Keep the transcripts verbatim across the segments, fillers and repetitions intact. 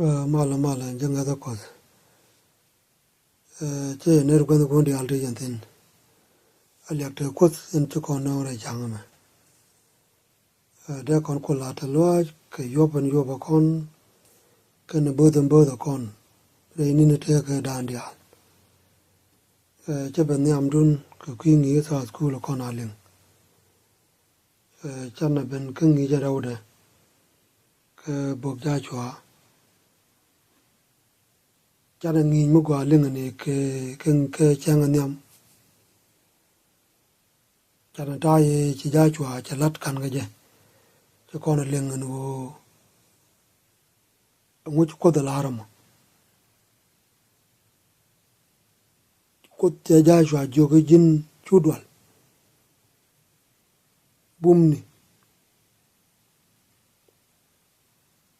Ɛ, malä, malä, jɛ ŋäthä Kuɔth. Ɛ, cä yɛ ner guäth kun diaal ti yɛn thi̱n. A liak te Kuoth in ci kɔn nööŋ rɛy ca̱ŋ ɛmɛ. Ɛ, dee kɔn ku la̱t te luaac kɛ yuɔp in yuɔp ɛ kɔn, kɛnɛ böth in böth ɛ kɔn rɛy ni̱n tëëkä dan diaal. Ɛ, cä ben nhiamdun kɛ kui̱ ŋi̱i̱c Sabbath School ɛ kɔn a liŋ. Ɛ, canɛ ben kä ŋi̱i̱c ɛ rɛwdɛ kɛ bok Jacua. Canɛ ŋi̱i̱c mi gɔaa liŋɛ ni kɛ, kɛ, kɛ cäŋ ɛ nhiam. Canɛ ta̱a̱ yɛ ci Jacua cɛ la̱t ka̱n kä jɛ. Ci kɔn ɛ liŋ ɛn ɣöö ɛŋu ci Kuoth ɛ la̱r ɛmɔ. Kuoth cɛ Jacua jiök i̱ ji̱n cu dual bumni.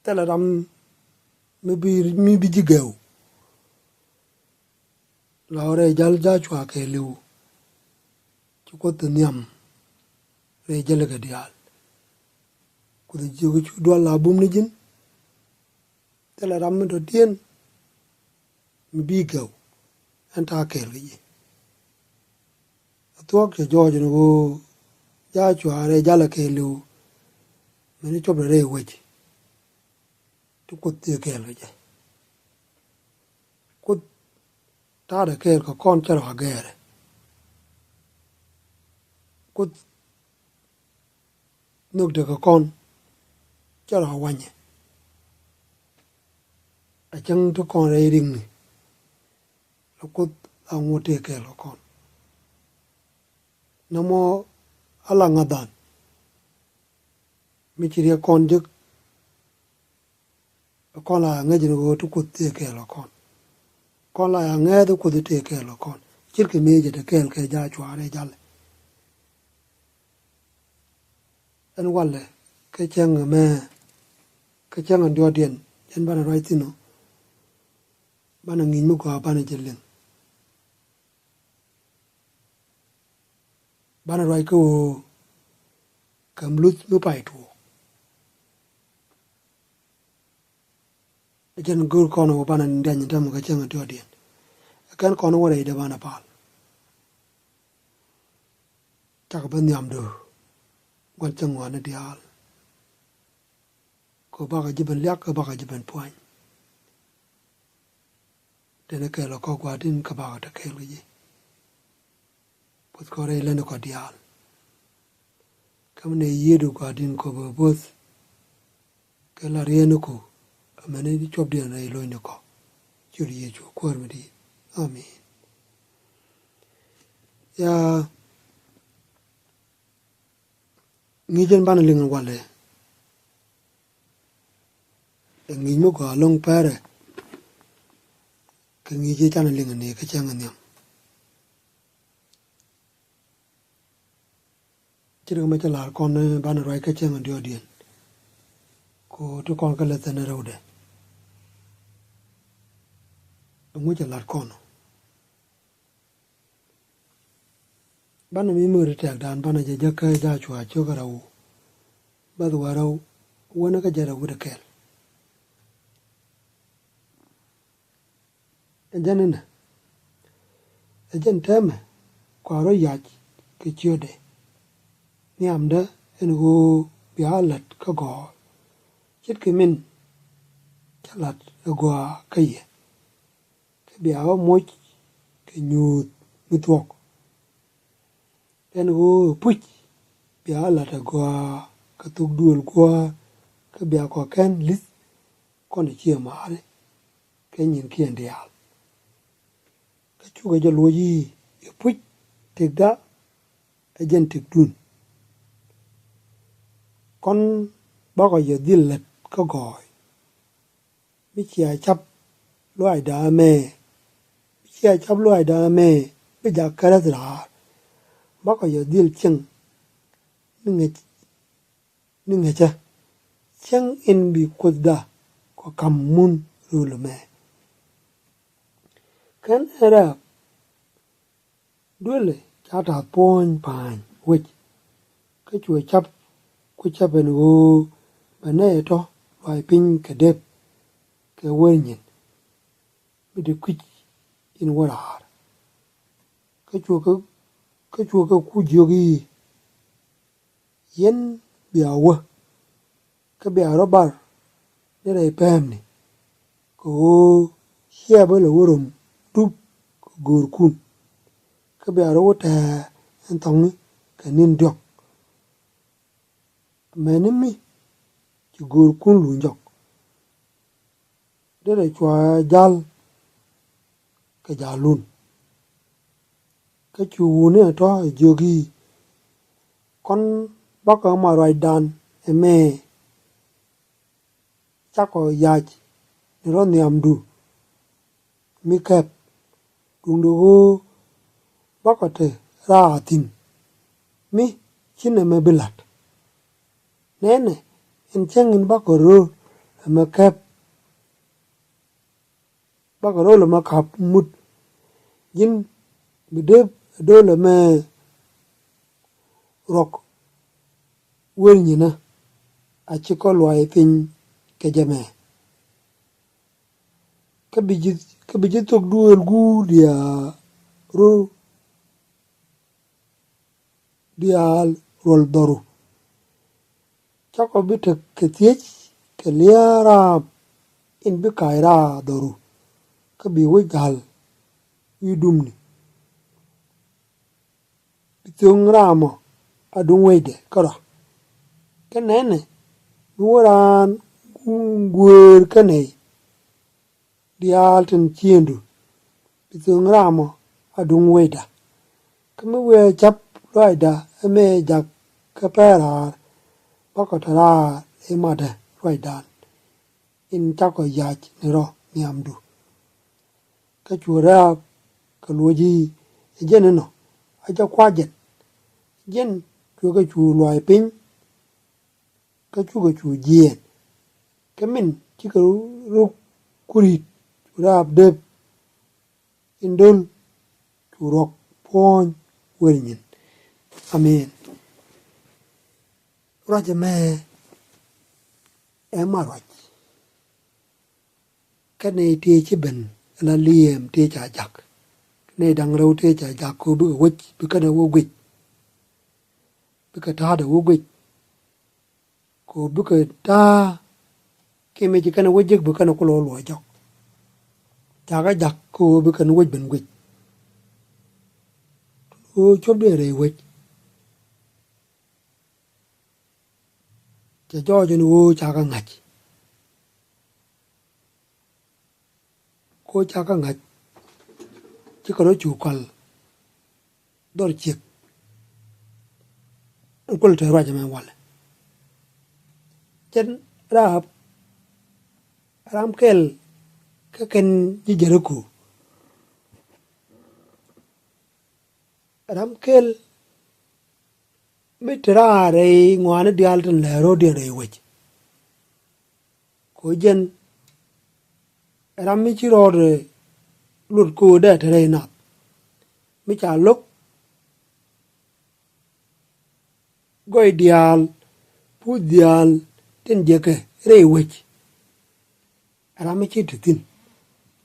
Thilɛ ram mi bi, mi bi ji̱ gɛw. La rɛy jäl Jacua kɛɛliw. Ci Kuoth nhiam rɛy jäl kɛ diaal. Kuoth jiök i̱ cu dual la bumni ji̱n. Thilɛ ram mi dɔ̱diɛn mi bi gɛw, ɛn ta̱a̱ kɛɛl kɛ ji̱. A thuɔ̱k cɛ jɔɔc ɛn ɣöö Jacua rɛy jalɛ kɛɛliw, mɛn i̱ cop rɛy wec. Ti Kuoth thieek kɛɛl kɛ jɛ. Kuoth ta̱a̱dɛ kɛɛl kɛ kɔn cɛ rɔ a gɛɛrɛ. Kuoth nhökdɛ kɛ kɔn cɛ rɔ a wanyɛ. A cäŋ ti kɔn rɛy riŋni. La Kuoth a ŋot tëë kɛɛl kɛ kɔn. Nɔmɔ a la ŋa̱than mi ci riɛk kɔn jek. Kɔn la ŋäc ni ɣöö ti Kuoth tëë kɛɛl kɛ kɔn. Kɔn la ŋäth Kuoth tëë kɛɛl kɛ kɔn. Ce̱tkɛ mëë cɛ te kɛɛl kɛ Jacua rɛy jalɛ. Ɛn walɛ kä cäŋ ɛmɛ, kä cäŋ ɛn diɔ̱ɔ̱kdiɛn, jɛn banɛ ruac thi̱n ɔ. Banɛ ŋi̱i̱c mi gɔaa banɛ jɛ liŋ. Banɛ ruac kä ɣöö kɛm luth mi pay tuɔɔk. Ɛ jɛn go̱o̱r kɔn ɣöö banɛ diany täämɛ kä cäŋ ɛ diɔ̱ɔ̱kdiɛn. Ɛ kɛn kɔn wä rɛydɛ banɛ pal. Cakɛ ben nhiamdu gua̱n cäŋ ɣɔaani diaal. Kɛ ɣöö bakɛ ji̱ ben liak, kɛ bakɛ ji̱ ben pua̱ny. Tënɛ kɛɛl ɔ kɔk gua̱a̱thin kä bakɔ te kɛɛl kɛ ji̱. Puɔ̱th kɔ rɛy lɛn kɔ diaal. Kä mi nɛ yiëëdu gua̱a̱thin kɔ bɛ puɔ̱th. Kɛ la rieen kɔ amäni di cuɔpdiɛn rɛy lo̱cni kɔ. Ciöt Yecu Kuäär mi di̱i̱t. Amin. Yaa. Ŋi̱i̱c in banɛ liŋ walɛ. Ɛ ŋi̱i̱c mi gɔaa lo̱ŋ pɛrɛ. Kɛ ŋi̱i̱c in canɛ liŋ ni kä cäŋ in nhiam. Ce̱tkɛ mɛ cä la̱r kɔn banɛ ruac kä cäŋ in diɔ̱ɔ̱kdiɛn. Kɛ ɣöö ti kɔn kä lɛ thi̱n rɛwdɛ. Ɛŋu cɛ la̱t kɔn. Banɛ mi mör tɛkdan banɛ jɛ jäkä Jacua cio̱kä rɛw. Bäth wä rɛw wänä kä jɛ rɛw wi̱dɛ kɛl. Ɛ jɛn inɛ. Ɛ jɛn täämɛ kua rɔ yac kɛ ciötdɛ. Nhiamdä ɛn ɣöö bia la̱t kä gɔɔy. Ce̱tkɛ min cä la̱t ɛ gɔaa kä yɛ. Kä bia wä moc kɛ nyuuth mi thuɔ̱k. Ɛn ɣöö puc bia la̱t ɛ gɔaa kɛ thok duëël gua̱a̱ kä bia kɔ kɛn li̱th kɔn ɛ ciɛ ma̱a̱ri kɛ nyinkiɛn diaal. Kä cukɛ jɛ luɔc i̱ ɛ puc tëkda ɛ jɛn tëkdun. Kɔn bakɔ yɛ dhil lät kä gɔɔy. Mi cia cap luaacda ɛmɛ, mi cia cap luaacda ɛmɛ, bi jak kärɛth raar. Bakɔ yɛ dhil cieŋ ni ŋäc, ni ŋäcä. Cieŋ in bi Kuothda kɔ ka̱m mun röl ɛmɛ. Kɛn ɛn rɛɛp duëlɛ ca ta̱a̱th puɔ̱ny pa̱a̱ny wec. Kä cuɛ cap ku cäp ɛn ɣöö bɛ nɛy tɔ̱ luaac piny kɛ dep. kɛ wee nyin mi te kui̱c in wä raar. Kä cuɛ kɛ, kä cuɛ kɛ ku jiök i̱, yɛn bia wä, kä bia rɔ bar ni rɛy pɛmni, kɛ ɣöö ciɛ bä lɛ wä rom dup kɛ görkun, kä bia rɔ wä tɛɛ ɛn thɔŋni kɛ ni̱n diɔ̱k. Amäni mi ci görkun luny jɔk, derɛ cua jal kɛ jalun. Kä cu wuni ɛ tɔ̱ ɛ jiök i̱, kɔn bakɔ ma ruacdan ɛmɛ cakɔ yac ni rɔ nhiamdu mi kɛp, duundɛ ɣöö bakɔ te raar thi̱n mi ci nɛmɛ bi la̱t. Nɛnɛ, in cäŋ in bakɔ ro̱l ɛmɛ kɛp, bakɔ ro̱l ɛmɛ ka̱p mut, ji̱n bi dee do̱l ɛmɛ ruɔk wer nyinä, a ci kɔ luay piny kɛ jɛ mɛ. Kä bi ji̱, kä bi ji̱ thok duëël guur diaal ru, diaal ruɔl dhɔru. Cakɔ bi tek kɛ thiec kɛ lia̱a̱ raap in bi kac raap dhɔru. Kä bi wec ga̱l wi̱i̱ dumni. Bi thöŋ raamɔ a duŋ wecdɛ kärɔa. Kä nɛnɛ, bi wä raan guëër kä nɛy diaal tin ciëŋdu, bi thöŋ raamɔ a duŋ wecda. Kä mi wëë ca̱p ruacda ɛ mëë jak kä pɛr raar, bakɔ te raar ɛ matdä ruacdan in cakɔ yac ni rɔ nhiamdu. Kä cu rɛ̈ɛ̈p kɛ luɔ̱c i̱, ɛ jɛn inɔ a jɛ kua̱c jɛn. Jɛn cuɛ kɛ cu luaac piny, kä cukɛ cu jiɛɛn. Kä min cikɛ ruk kuri̱t cu rɛ̈ɛ̈p dep in döl cu ruɔk puɔ̱ny wer nyin. Amen. Ruac ɛmɛ ɛ ma ruac. Kä nɛy tëë ci ben ala liɛɛm tëë ca jak. Nɛy da̱ŋ rɛw tëë ca jak kɛ ɣöö bikɛ wec, bi kɛnɛ wä guic. Bikɛ ta̱a̱dɛ wä guic. Kɛ ɣöö bikɛ ta̱a̱ kiɛ mëë ci kɛnɛ wä jek bi kɛnɛ kulɛ wä luɔc jɔk. Ca kɛ jak kɛ ɣöö bi kɛn wec ben guic. Ɣöö cuɔpdiɛn rɛy wec. Cɛ jɔɔc ɛn ɣöö ca kɛ ŋa̱c. Ko ca kä ŋa̱c, cikɛ rɔ cu kɔl dhɔr ciek. Ɛn kuäl te ruac ɛmɛ walɛ. Cɛn Rahab, ram kɛl kä kɛn ji̱ Jɛriko. Ram kɛl mi te raar rɛy ŋɔaani diaal tin lɛ ro̱o̱diɛn rɛy wec. Ko jɛn ram mi ci rɔɔdɛ luɔt ko̱o̱dɛ te rɛy nath. Mi ca lo̱k gɔy diaal, puth diaal tin jekɛ rɛy wec. Ram mi ci te thi̱n,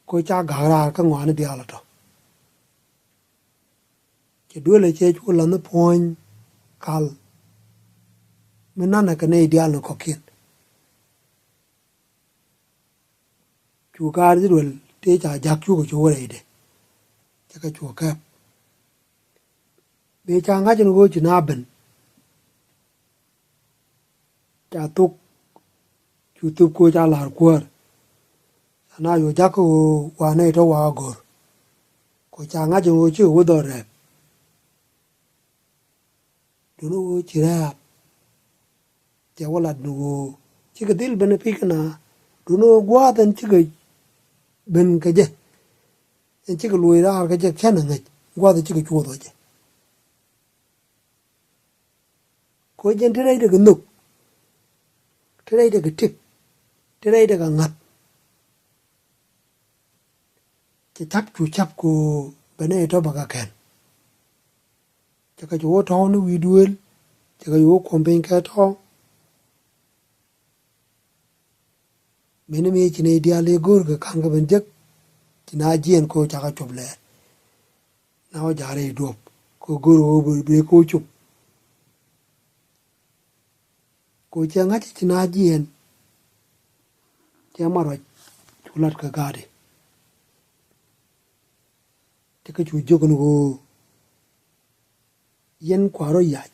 ko ca ga̱a̱k raar kä ŋɔaani diaal ɛ tɔ. Cɛ duël ɛ cɛ cu la̱th ni puɔ̱ny kal mi nanɛ kɛ nɛy diaal ni kɔ̱kiɛn. Cu gaat Israel tëë ca jak cukɛ cu wä rɛydɛ. Cɛ kɛ cu kɛp. Mëë ca ŋa̱c ɛn ɣöö ci na ben. Ca thuk, cu thuk ko ca la̱r kuäär. Ca na cu jakä ɣöö wanɛ tɔ wa go̱r. Ko ca ŋa̱c ɛn ɣöö cikɛ wä dhɔr rɛɛp. Duundɛ ɣöö ci rɛ̈ɛ̈p. Cɛ wä lat ni ɣöö cikɛ dhil ben ɛ pi̱i̱ kä na. Duundɛ ɣöö gua̱a̱th ɛn cikɛ ben kä jɛ. Ɛn cikɛ luɔc raar kä jɛ cän ɛ ŋäc gua̱a̱th ɛn cikɛ cuɔth ɔ jɛ. Ko jɛn ti rɛy tekɛ nhök, ti rɛy tekɛ tëk, ti rɛy tekɛ ŋa̱th. Cɛ ca̱p cu ca̱p ko ben ɛ tɔ bä kä kɛn. Cɛ kɛ cu wä tɔ̱ɔ̱ŋ ni wi̱i̱ duëël, cɛ kɛ cu wä kuɔ̱m piny kɛ tɔ̱ɔ̱ŋ. Mëni mi ci nɛy diaal i̱ go̱o̱r kɛ ka̱n kɛ ben jek, ci na jiɛɛn kɛ ɣöö cakɛ cop lɛɛr. Na wä ja̱a̱r i̱ duɔ̱p kɛ ɣöö go̱o̱r ɣöö bi kɛ wä cop. Kɛ ɣöö cɛ ŋa̱c ci na jiɛɛn, cɛ mat ruac cu lat kɛ ga̱a̱di. Cɛ kɛ cu jiök ni ɣöö yɛn kua rɔ yac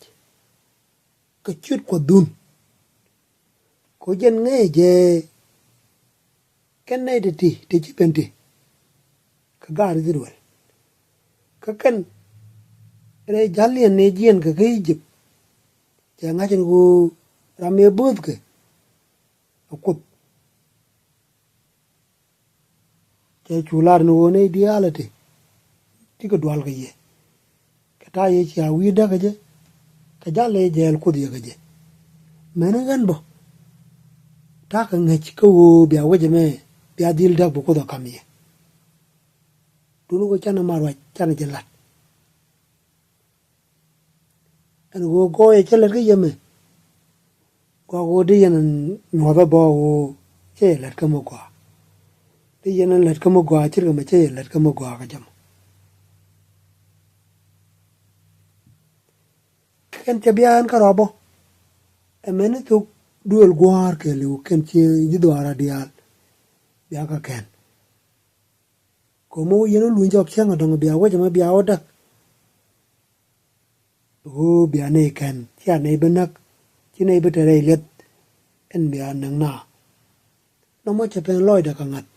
kɛ ciöt Kuɔthdun. Kɛ ɣöö jɛn ŋäcɛ jɛ kɛn nɛy ti ti ti ci ben ti kɛ gaat I-thɛ-rɛl. Kä kɛn rɛy ja̱l yɛn ni jiɛɛn kɛ kä I-jëp. Cɛ ŋa̱c ni ɣöö ram ëë bööthkɛ ɛ Kuoth. Cɛ cu lar ni ɣöö nɛy diaal ɛ ti ti kɛ dual kɛ yɛ. Kɛ ta̱a̱ yɛ cia wi̱i̱ däk kɛ jɛ, kɛ jal ëë jɛɛl Kuoth yɛ kɛ jɛ. Mɛni ɣän bä ta̱a̱ kɛ ŋäc kä ɣöö bia wec ɛmɛ bia dhil däk bi Kuoth ɛ ka̱m yɛ. Duŋni ɣöö canɛ mat ruac canɛ jɛ la̱t. Ɛn ɣöö gɔɔyɛ cä lät kä yɛmɛ. Gɔaa ɣöö di yɛn nyuɔ̱thä bä ɣöö cä yɛ lät kä mi gɔaa. Di yɛn lät kä mi gɔaa ce̱tkɛ mɛ cä yɛ lät kä mi gɔaa kä jɛ mɔ. Kɛn cɛ bia ɛn kä rɔa bä. Ɛmɛni thok duëël gua̱a̱r kɛɛliw kɛn ci ji̱ dhuaar a diaal. Bia kä kɛn. Kɛ mɔ wä yɛn wä luny jɔk cäŋ a dɔ̱ŋ bia wec ɛmɛ bia wä däk. Ɣöö bia nɛy kɛn cia nɛy bi näk ci nɛy bi te rɛy liɛth. Ɛn bia näk na nɔmɔ cɛ pɛn lɔcdɛ kɛ ŋa̱th.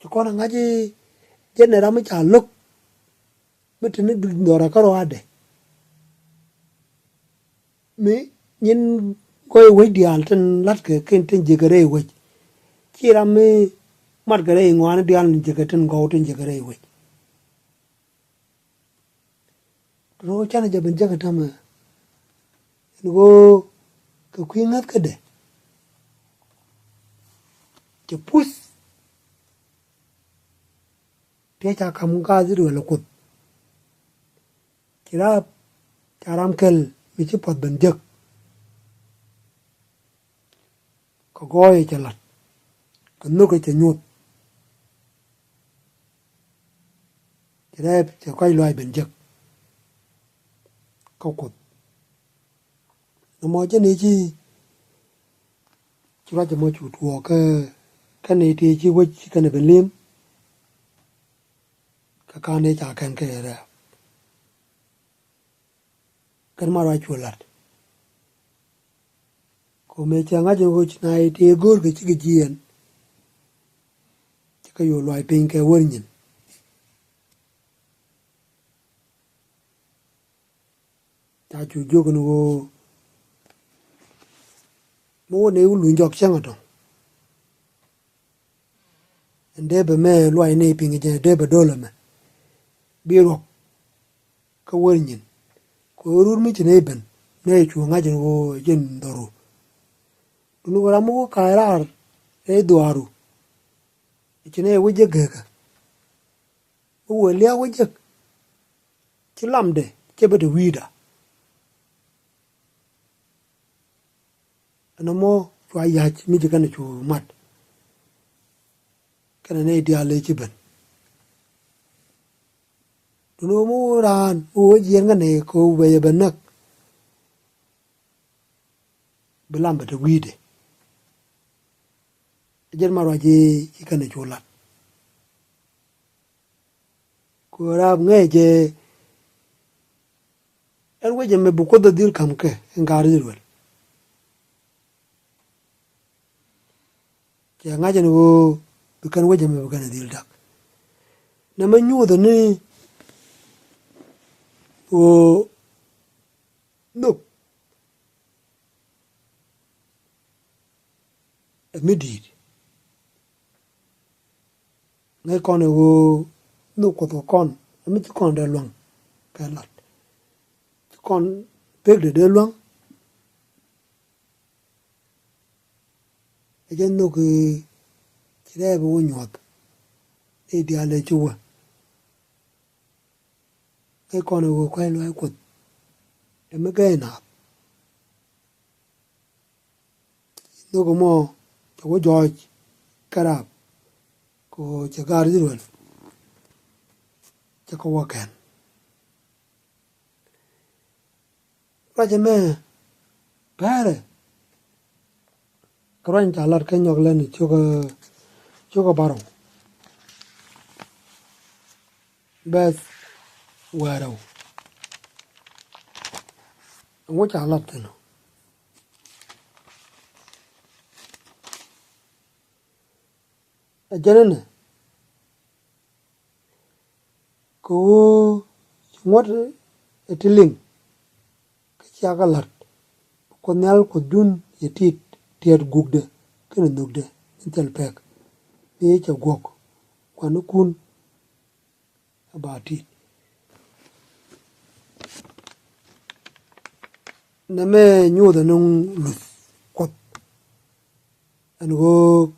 Ci kɔn a ŋa̱c i̱ jɛn ɛ ram mi ca lo̱k mi te ni dhɔrɛ kä rɔaadɛ. Mi nyin gɔy wec diaal tin latkɛ ken tin jiäkɛ rɛy wec. Ci ram mi matkɛ rɛy ŋɔaani diaal ni jiäkɛ tin gɔw tin jiäkɛ rɛy wec. Rɔ canɛ jɛ ben jäkä tämɛ. Ɛn ɣöö kɛ kui̱ ŋäthkädɛ cɛ puth. Tëë ca ka̱m gaat I-thɛ-rɛl ɛ Kuoth. Ci raap ca ram kɛl mi ci puɔth ben jek. Kɛ gɔɔyɛ cɛ la̱t kɛ nhökɛ cɛ nyuɔ̱th. Ci rɛɛp cɛ kɔc luaac ben jek kä Kuoth. Nɔmɔ jɛn i̱ ci ci ruac ɛmɔ cu tuɔɔk kä kɛn i̱ ti ci wec ci kɛn i̱ ben li̱em. Kä ka̱n i̱ ca kɛn kɛ rɛɛp. Kɛn ma ruac cu la̱t. Kɛ mëë cɛ ŋa̱c in ɣöö ci na i̱ tëë go̱o̱r kɛ cikɛ jiɛɛn. Ci kɛ yo̱o̱ luaac piny kɛ wär nyin. Ca cu jiök in ɣöö mi wä nɛy wä luny jɔk cäŋ ɛ dɔ̱ŋ. Ɛn dee bɛ mɛ luac ni piŋ jɛ dee bɛ do̱l ɛmɛ. Bi ruɔk kä wär nyin. Kɛ ɣöö rut mi ci nɛy ben nɛy cu ŋa̱c in ɣöö jɛn dhɔru. Duni ɣöö ram mi wä ka̱a̱c raar rɛy dhuaaru. Ci nɛy wä jek gekä. Mi wä lia̱a̱ wä jek. Ci lamdɛ cɛ bä te wi̱i̱da. Ɛn ɛmɔ cua ya̱c mi ci kɛn cu mat. Kɛnɛ nɛy diaal ëë ci ben. Duundɛ ɣöö mi wä raan mi wä jiɛɛn kä nɛy kɛ ɣöö bɛ yɛ bɛ näk. Bi lam bɛ te wi̱i̱dɛ. Ɛ jɛn ma ruac i̱ ci kɛn ɛ cu lat. Kɛ ɣöö raap ŋäcɛ jɛ ɛn wec ɛmɛ bi Kuoth ɛ dhil ka̱m kɛ ɛn gaat I-thɛ-rɛl. Cɛ ŋa̱c ɛn ɣöö bi kɛn wec ɛmɛ bi kɛn ɛ dhil da̱k. Nɛmɛ nyuuthɛ ni ɣöö nhök ɛ mi di̱i̱t. Ŋäc kɔn ɛ ɣöö nhök Kuɔth kɛ kɔn ɛ mi ci kɔn dee luäŋ kɛ lat. Ci kɔn pek dee dee luäŋ. Ɛ jɛ nhök i̱ ci rɛɛp i̱ wä nyuɔ̱th i̱ diaal ëë ci wä. Ŋäc kɔn ɛ ɣöö kua̱c luaac Kuɔth ɛ mi gɛɛc naath. Nhök ɛmɔ cɛ wä jɔɔc kɛ raap kɛ ɣöö cɛ gaat I-thɛ-rɛl cɛ kɛ wä kɛn. Ruac ɛmɛ päärɛ kɛ ruac in ca lat kä Nyuak Lätni cio̱kä, cio̱kä bärɔw, bɛth wäl rɛw. Ɛŋu ca lat thi̱n ɔ? Ɛ jɛn ɛnɛ, kɛ ɣöö ci ŋuɔ̱t ɛ ti liŋ, kä cia kɛ la̱t, bi Kuoth Nhial Kuothdun yɛ ti̱i̱t, tiɛɛt gukdɛ kɛnɛ nhökdɛ ni thil pɛk, mi cɛ guɔ̱k gua̱nikun ɛ ba ti̱i̱t. Nɛmɛ nyuuth ɛn luth Kuɔth, ɛn ɣöö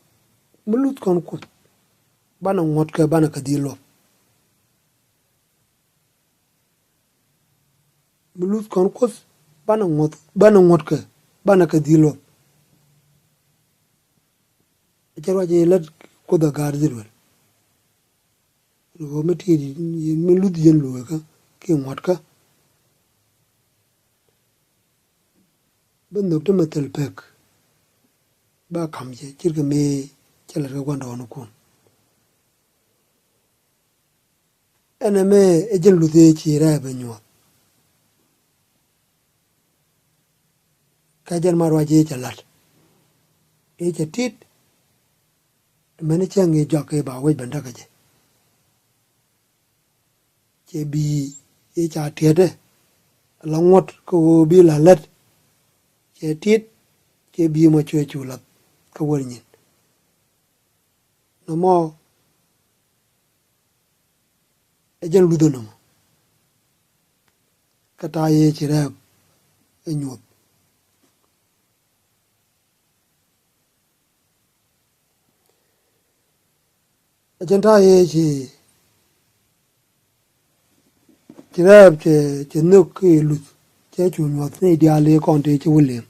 mi luth kɔn Kuoth, banɛ ŋuɔ̱tkɛ, banɛ kɛ dhil luɔth. Mi luth kɔn Kuoth, banɛ ŋuɔ̱th, banɛ ŋuɔ̱tkɛ, banɛ kɛ dhil luɔth. Ɛ cɛ ruac i̱ lät Kuoth ɛ gaat I-thɛ-rɛl. Ɛn ɣöö mi ti̱i̱t, mi luth yɛn luɔ̱ɔ̱kä kiɛ ŋuɔ̱tkä, bi nhök ti mɛ thil pek, ba ka̱m cɛ ce̱tkɛ mëë cɛ lät kɛ gua̱ndɔɔŋnikun. Ɛn ɛmɛ ɛ jɛn luth ëë ci rɛɛp ɛ nyuɔ̱th. Kä jɛn ma ruac ëë cɛ la̱t, ëë cɛ ti̱i̱t, amäni cäŋ ëë jɔak ëë ba wec ben däk kä jɛ. Cɛ bi̱i̱ ëë ca tiɛtdɛ la ŋuɔ̱t kɛ ɣöö bi la lät. Cɛ ti̱i̱t, cɛ bi̱i̱ mɔ cuɛ cu lath kä wär nyin. Nɔmɔ ɛ jɛn luthä nɔmɔ. Kä ta̱a̱ yëë ci rɛɛp ɛ nyuɔ̱th. Ɛ jɛn ta̱a̱ yëë ci, ci rɛɛp cɛ, cɛ nhök kä luth, cɛ cu nyuɔ̱th nɛy diaal i̱ kɔn tëë ci wä li̱em.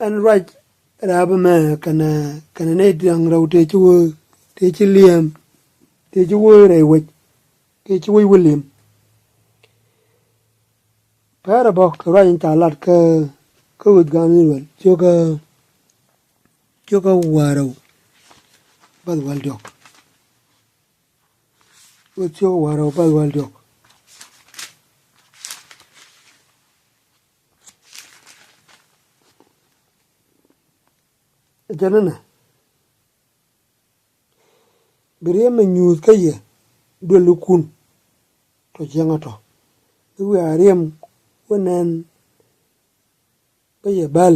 Ɛn ruac rɛ̈p ɛmɛ kɛnɛ, kɛnɛ nɛy da̱ŋ rɛw tëë ci wä, tëë ci li̱em, tëë ci wä rɛy wec, tëë ci wec wä li̱em. Päärɛ bä kɛ ruac in ca lat kä, kä Ɣöth gan I-thɛ-rɛl cio̱kä, cio̱kä wäl rɛw bäth wäl diɔ̱k. Ɣöth cio̱kä wäl rɛw bäth wäl diɔ̱k. Ɛ jɛn ɛnɛ, bi riɛm ɛ nyuuth kä yɛ duelikun tɔ cieŋä tɔ. Bi wiaa riɛm wä nɛn bä yɛ bäl,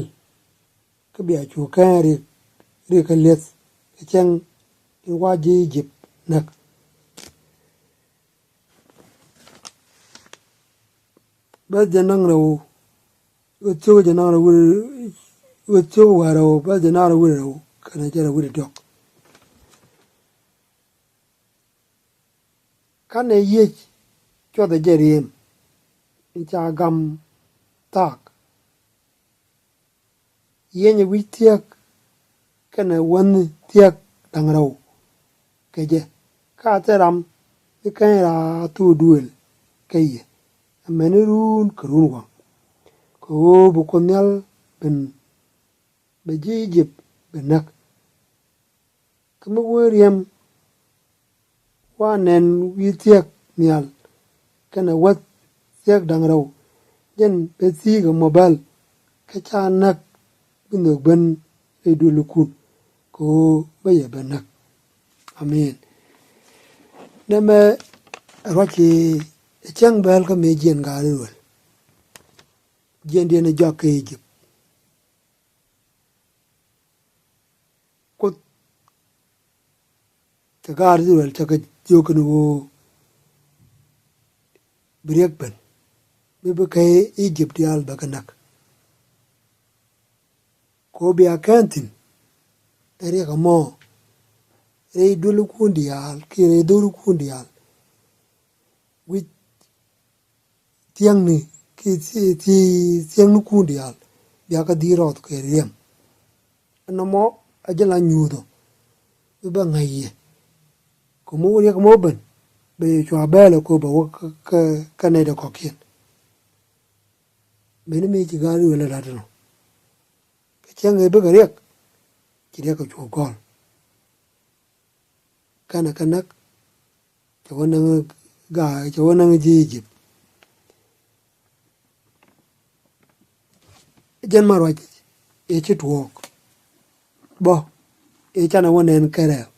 kä bia cu kɛn rik, rik kä li̱eth kɛ cäŋ in wa ji̱ I-jëp näk. Bäth jɛ naŋ rɛw, Ɣöth cio̱k jɛ naŋ rɛw wi̱r, Ɣöth cio̱k wäl rɛw, bäth jɛ naŋ rɛw wi̱r rɛw kɛnɛ jɛ rɛw wi̱r diɔ̱k. Kä nɛ yiec cuɔthɛ jɛ riɛm in ca gam thaak. Yieny wi̱c thiäk kɛnɛ wänh thiäk da̱ŋ rɛw kɛ jɛ. Kä a thil ram mi keny raar thok duëël kä yɛ, amäni run kɛ run waŋ. Kɛ ɣöö bi Kuoth Nhial ben, bɛ ji̱ I-jëp bɛ näk. Kä mi wee riɛm wa nɛn wi̱i̱ thiäk nhial kɛnɛ wäth thiäk da̱ŋ rɛw, jɛn bɛ thi̱i̱k ɛmɔ bäl, kä ca näk bi nhök ben rɛy duelikun, kɛ ɣöö bä yɛ bɛ näk. Amin. Nɛmɛ ruac i̱ cäŋ bäl kä mëë jiɛn gaat I-thɛ-rɛl, jiɛndiɛn ɛ jɔak kä I-jëp. Kuoth kɛ gaat I-thɛ-rɛl cɛ kɛ jiök kɛn ɣöö bi riɛk ben, bi bi kɛ I-jëp diaal bɛ kɛ näk. Kɛ ɣöö bia kɛn thi̱n ɛ riɛk ɛmɔ rɛy duelikun diaal kiɛ rɛy dho̱rikun diaal. Wi̱c thiäŋni kiɛ thi-, thi-, thiäŋnikun diaal. jakä dhil rɔɔth kɛ riɛm. Ɛn nɔmɔ a jɛ la nyuuth ɔ bi bɛ ŋäc yɛ. Kɛ mɔ wä riɛk mɔ ben bɛ yɛ cua bɛɛl ɛ kɔ bɛ wä kä, kä, kä nɛy dɛ kɔkiɛn. Mëni mëë ci gaat Israel ɛ lat ɛnɔ. Kɛ cäŋ ëë bikɛ riɛk ci riɛk kɛ cu gɔl. Kɛnɛ kɛ näk cɛ wä näŋ gaa cɛ wä näŋ ji̱ Egypt. Jɛn ma ruac ëë ci tuɔɔk bä ëë canɛ wä nɛn kɛ rɛɛk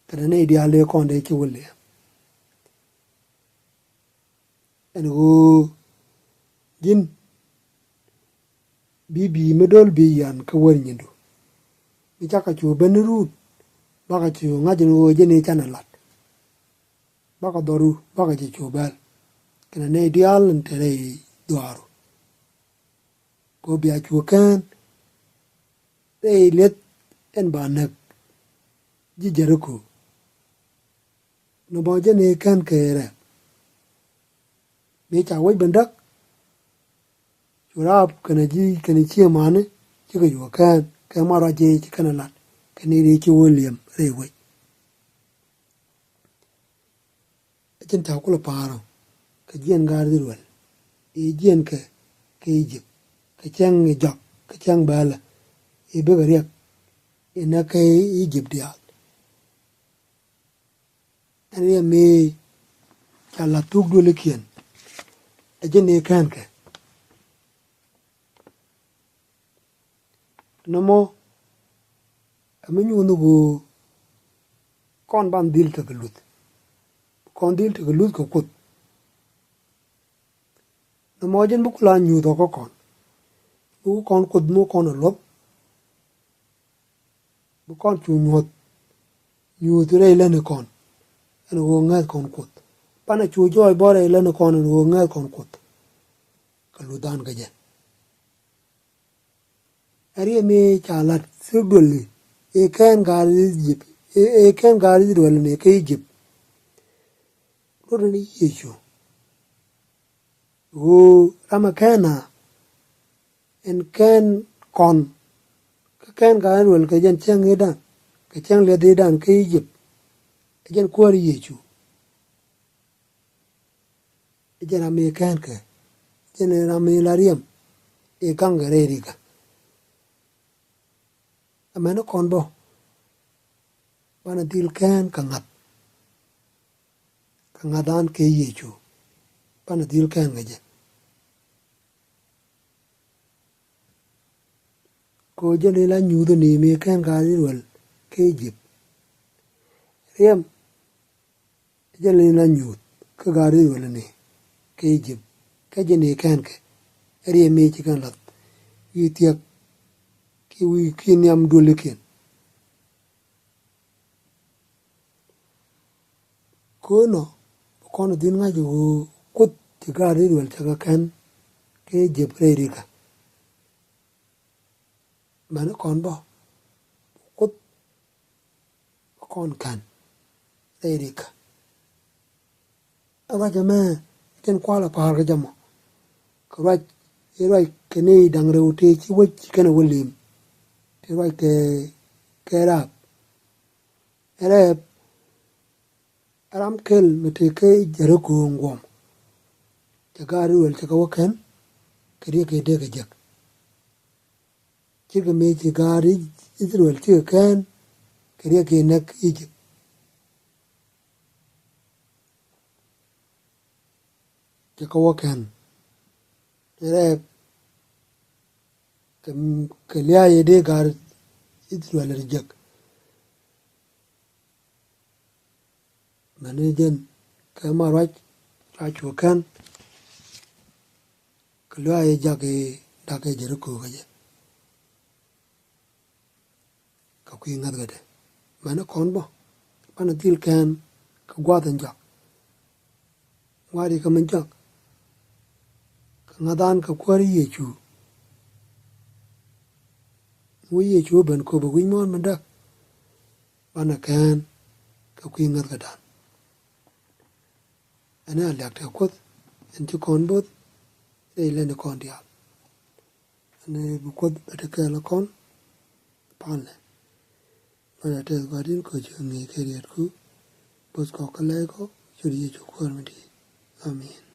kɛnɛ nɛy diaal ëë kɔn dee ci wä liɛm. Ɛn ɣöö ji̱n bi bi̱i̱ mi do̱l bi yan kä wär nyindu. Mi cakɛ cu ben ni ruut bakɛ cu ŋa̱c ɛn ɣöö jɛn i̱ canɛ lat. Bakɛ dhɔru bakɛ jɛ cu bɛl kɛnɛ nɛy diaal in te rɛy dhuaaru. Kɛ bia cu kään rɛy lieth ɛn ba näk ji̱ Jeriko. Nɔmɔ jɛn i̱ kään kɛ rɛɛk. Mëë ca wec ben däk cu raap kɛnɛ ji̱ kɛnɛ ciëmani cikɛ juɔ kään kɛ ma ruac jɛ ci kɛnɛ lat kɛnɛ i̱ ci wä liɛm rɛy wec. Ɛ cin ta̱a̱ kulɛ pa̱a̱r ɔ kɛ jiɛn gaat Israel i̱ jiɛn kɛ kɛ Egypt kɛ cäŋ i̱ jɔak kɛ cäŋ bäälä i̱ bikɛ riɛk i̱ näk kɛ Egypt diaal. Ɛn riɛm mëë ca la̱th thuk duëlikiɛn ɛ ji̱n i̱ kään kɛ. Nɔmɔ ɛ mi nyuuth ni ɣöö kɔn ban dhil tekɛ luth. Kɔn dhil tekɛ luth kɛ Kuoth. Nɔmɔ jɛn bi ku la nyuuth ɔ kä kɔn bi ku kɔn Kuoth mi kɔn ɛ luɔth. Bi kɔn cu nyuɔth nyuuth rɛy lätni kɔn ɛn ɣöö ŋäth kɔn Kuoth. Banɛ cu jɔɔc bä rɛy lätni kɔn ɛn ɣöö ŋäth kɔn Kuoth. Kɛ luthdan kɛ jɛ. Ɛ riɛm mi ca lat thil duëli i̱ kɛn gaat Egypt i̱ kɛn gaat Israel ni kä Egypt. Luɔt ni Yecu ɣöö ram ɛ kɛn a ɛn kɛn kɔn kä kɛn gaat Israel kɛ jɛn cäŋ i̱dan kɛ cäŋ liɛth i̱dan kä Egypt. Ɛ jɛn kuäär Yecu. Jɛn ram mi kɛn kɛ jɛn ram mi la riɛm i̱ gaŋ kɛ rɛy rikä. Amäni kɔn bä banɛ dhil kɛn kɛ ŋa̱th kɛ ŋa̱than kɛ Yecu. Banɛ dhil kɛn kɛ jɛ. Kɛ ɣöö jɛn i̱ la nyuuth ni mi kɛn gaat Israel kä Egypt. Riɛm jɛn i̱ la nyuuth kä gaat Israel ni kä Egypt kä jɛn i̱ kɛn kɛ. Riɛm mi ci kɛn lath wi̱i̱ thiäk ki wi̱i̱ ki nhiam duëlikiɛn. Könɔ bi kɔn dhil ŋa̱c ɣöö Kuoth ci gaat Israel cɛ kɛ kɛn kä Egypt rɛy rikä. Mɛni kɔn bä Kuoth bi kɔn kɛn rɛy rikä. Ɛ ruac ɛmɛ tin kualɛ pa̱a̱r kä jɛ mɔ. Kɛ ruac i̱ ruac kɛ ni da̱ŋ rɛw tëë ci wec kɛnɛ wä lim. Ti ruac kɛ kɛ raap. Ɛ rɛɛp ɛ ram kel mi tëë kä Jeriko ŋuɔm. Cɛ gaat Israel cɛ kɛ wä kɛn kɛ riɛk kɛ dee kɛ jek. Cikɛ mëë ci gaat Israel cikɛ kɛn kɛ riɛk kɛ näk Egypt. Cɛ kɛ wä kɛn rɛɛk kɛ, kɛ lia̱a̱ yɛ dee gaat Israel ri jek. Mɛni jɛn kɛ ma ruac cua cu kɛn kɛ lia̱a̱ yɛ jak i̱ dak kɛ Jeriko kɛ jɛ. Kɛ kui̱ ŋäth kädɛ mɛni kɔn bä banɛ dhil kɛn kɛ gua̱a̱th in jɔak. Ŋua̱t i̱ kä min jɔak kɛ ŋa̱than kɛ kuäär Yecu. Wä Yecu ben kop ɛ wi̱c muɔ̱ɔ̱n mi däk banɛ kɛn kɛ kui̱ ŋäth kädan. Ɛn ɛ a liak tɛ Kuoth ɛn ci kɔn bo̱th rɛy lɛn i̱ kɔn diaal. Ni bi Kuoth bɛ te kɛɛl ɛ kɔn. Palɛ. Bä la tɛth Gua̱di̱n kɛ ɣöö ci kɛ ŋi̱i̱c kɛ riɛtku. Bo̱th kɔ kä lɛy kɔ, ciöt Yecu Kuäär mi di̱i̱t. Amen.